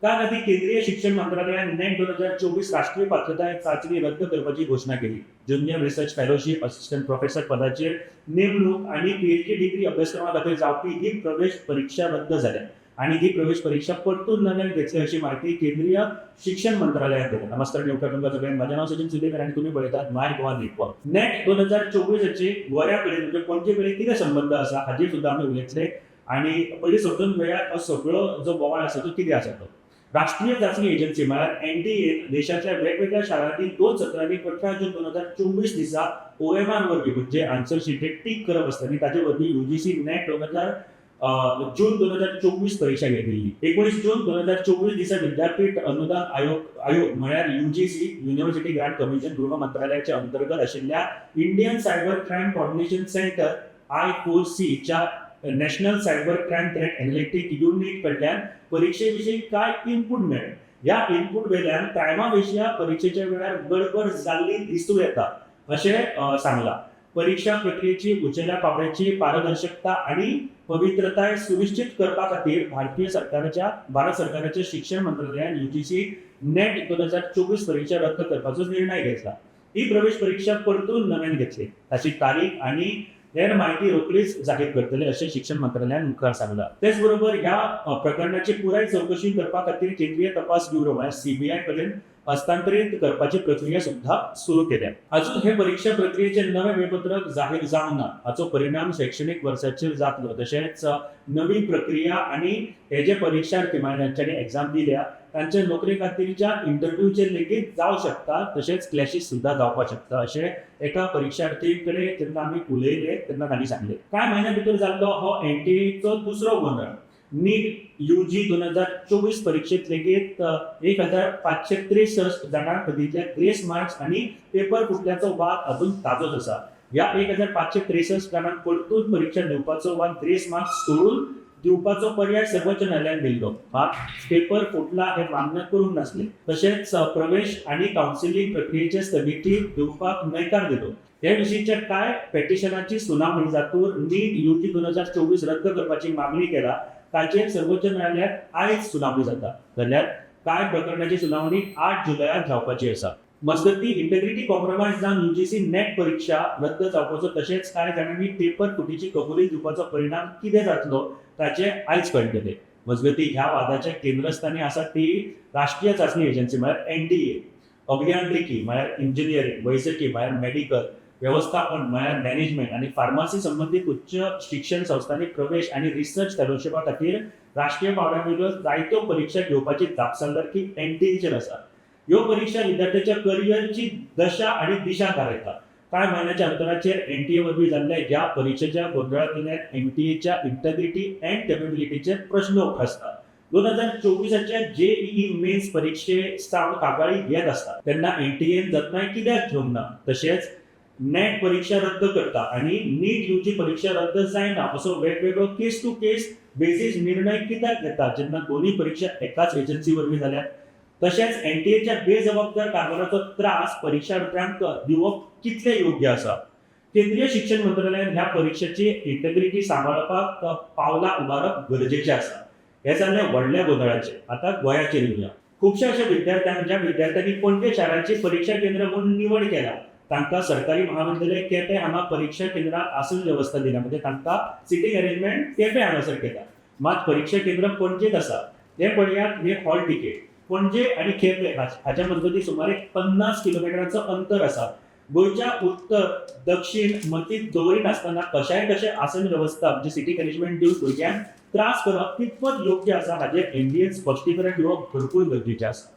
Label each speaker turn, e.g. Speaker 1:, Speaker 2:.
Speaker 1: त्या खातीर केंद्रीय शिक्षण मंत्रालयान नेट 2024 राष्ट्रीय पात्रताय चाचणी रद्द करपाची घोशणा केली. Junior research fellowship, assistant professor पदाचेर नेमणूक आनी पीएचडी डिग्री अभ्यासक्रमा खातीर जावपी ही प्रवेश परीक्षा रद्द जाल्या आणि ही प्रवेश परीक्षा परतून नव्यान घेतली, अशी माहिती केंद्रीय शिक्षण मंत्रालयान दिल्या. नमस्कार नेवकर तुमकां सगळ्यांक. माझें नाव सचिन सुदेकर आनी तुमी पळयतात माय गोवा नेटवर्क. नेट 2024ची गोंया कडेन, म्हणजे पणजे कडेन कितें संबंद आसा, हाजेर सुद्दां आमी उलयतले. आनी पयलीं समजून घेवया, हो सगळो जो बोवाळ आसा तो कितें आसा तो. राष्ट्रीय चाचणी एजन्सी म्हळ्यार एनटीए देशांतल्या वेगवेगळ्या शारांनी दोन सत्रांनी 18 जून 2024 दिसा ओएमआर वरवीं, म्हणजे आन्सर शीटेर टीक करप आसता आनी ताचे वरवीं युजीसी नेट 2000 जून 2024 परीक्षा घेतिल्ली. 19 जून 2024 दिसा विद्यापीठ अनुदान आयोग आयोग म्हळ्यार युजीसी, युनिव्हर्सिटी ग्रांट कमिशन, गृह मंत्रालयाच्या अंतर्गत आशिल्ल्या Indian Cyber Crime Coordination Centre, I4Cच्या National Cyber Crime Threat Analytic Unit कडल्यान परिक्षे विशीं कांय इनपूट मेळ्ळे. ह्या इनपूट वेल्यान क्रायमा विशया परिक्षेच्या वेळार गडबड जाल्ली दिसूं येता अशें सांगलां. परिक्षा प्रक्रियेची उंचेल्या पांवड्याची पारदर्शकता आनी पवित्रताय सुनिश्चित करपा खातीर भारतीय सरकाराच्या भारत सरकाराच्या शिक्षण मंत्रालयान युजीसी नेट 2024 परीक्षा रद्द करपाचो निर्णय घेतला. ही प्रवेश परीक्षा परतून नव्यान घेतली. ताची तारीख आनी हेर माहिती रोखडीच जाहीर करतले, अशें शिक्षण मंत्रालयान मुखार सांगलां. तेच बरोबर ह्या प्रकरणाची पुराय चवकशी करपा खातीर केंद्रीय तपास ब्युरो म्हळ्यार सीबीआय कडेन हस्तांतरीत करपाची प्रक्रिया सुद्धा सुरू केल्या. अजून हे परीक्षा प्रक्रियेचे नवे वेळपत्रक जाहीर जावंक ना. हाचो परिणाम शैक्षणीक वर्साचेर जातलो. तशेंच नवी प्रक्रिया आनी हे जे परिक्षार्थी, म्हळ्यार ज्यांच्यानी एग्जाम दिल्या, तांच्या नोकरी खातीरच्या इंटरव्यूचेर लेगीत जावं शकता, तशेंच क्लॅशीस सुद्दां जावपाक शकता, अशें एका परिक्षार्थी कडेन जेन्ना आमी उलयले तेन्ना तांणी सांगलें. कांय म्हयन्या भितर जाल्लो हो एनटीएचो दुसरो गोंदळ. नीट युजी 2024 परीक्षेत लेगीत 1563 जाणांक दिल्ले ग्रेस मार्क्स आनी पेपर फुटल्याचो वाद अजून ताजोच आसा. ह्या 1563 जाणांक परतून परीक्षा दिवपाचो वा ग्रेस मार्क्स सोडून दिवपाचो पर्याय सर्वोच्च न्यायालयान दिल्लो. मात पेपर फुटला हे मान्य करूंक नासले. तशेंच प्रवेश आनी कावन्सिलींग प्रक्रियेचे स्थगिती दिवपाक न्हयकार दिलो. हे विशींच्या कांय पेटिशनाची सुनावणी, जातूंत नीट युजी 2024 रद्द करपाची मागणी केला, ताचेर सर्वोच्च न्यायालयात आयज सुनावणी जाता, जाल्यार कांय प्रकरणाची सुनावणी 8 जुलयाक जावपाची आसा. मजगती, इंटेग्रिटी कॉम्प्रोमायज जावन युजीसी नेट परीक्षा रद्द जावपाचो, तशेंच कांय जाणांनी पेपर फुटीची कबुली दिवपाचो परिणाम कितें जातलो, ताचें आयज कळटलें. मजगती, ह्या वादाच्या केंद्रस्थानी आसा ती राष्ट्रीय चाचणी एजन्सी म्हळ्यार एनटीए. अभियांत्रिकी म्हळ्यार इंजिनियरींग, वैजकी म्हळ्यार मेडिकल, व्यवस्थापन म्हळ्यार मॅनेजमेंट आनी फार्मासी संबंदीत उच्च शिक्षण संस्थांनी प्रवेश आनी रिसर्च फेलोशिपा खातीर राष्ट्रीय पांवड्या वयल्यो जायत्यो परीक्षा घेवपाची जापसालदारकी एनटीएचेर आसा. ह्यो परीक्षा विद्यार्थ्याच्या करिअरची दशा आनी दिशा थारायता. कांय म्हयन्याच्या अंतराचेर एनटीए वरवीं जाल्ल्या ह्या परिक्षेच्या गोंदळांतल्यान एनटीएच्या इंटेग्रिटी अँड केपेबिलिटीचेर प्रश्न उप्रासता. 2024च्या जेईई मेन्स परिक्षे सावन कागाळी येत आसता तेन्ना एनटीएन जतनाय कित्याक घेवंक ना, तशेंच नेट परीक्षा रद्द करता आनी नीट युजी परीक्षा रद्द जायना असो वेगवेगळो केस टू केस बेसीस निर्णय कित्याक घेता, जेन्ना दोन्ही परीक्षा एकाच एजन्सी वरवीं जाल्यात? तशेंच एनटीएच्या बेजबाबदार कारभाराचो त्रास परिक्षार्थ्यांक दिवप कितलें योग्य आसा? केंद्रीय शिक्षण मंत्रालयान ह्या परिक्षेची इंटेग्रिटी सांबाळपाक पावलां उबारप गरजेचें आसा. हे जालें व्हडल्या गोंदळाचें. आतां गोंयाचेर येवया. खुबश्या अशा विद्यार्थ्यांक, ज्या विद्यार्थ्यांनी पणजे शाराची परीक्षा केंद्र म्हणून निवड केला, तांकां सरकारी महाविद्यालय केपें हांगा परीक्षा केंद्रां आसन वेवस्था दिल्या, म्हणजे तांकां सिटींग अरेंजमेंट केपें हांगासर केला. मात परीक्षा केंद्र पणजेत आसा. हें पळयात, हे हॉल तिकेट. पणजे आनी केपें हाच्या मजगतीं सुमारे 50 किलोमिटरांचो अंतर आसा. गोंयच्या उत्तर दक्षिण मतीत दवरिनासतना कशाय कशें आसन वेवस्था, म्हणजे सिटींग अरेंजमेंट दिवन भुरग्यांक त्रास करप कितपत योग्य आसा, हाजेर एनटीएन स्पश्टीकरण दिवप भरपूर गरजेचें आसा.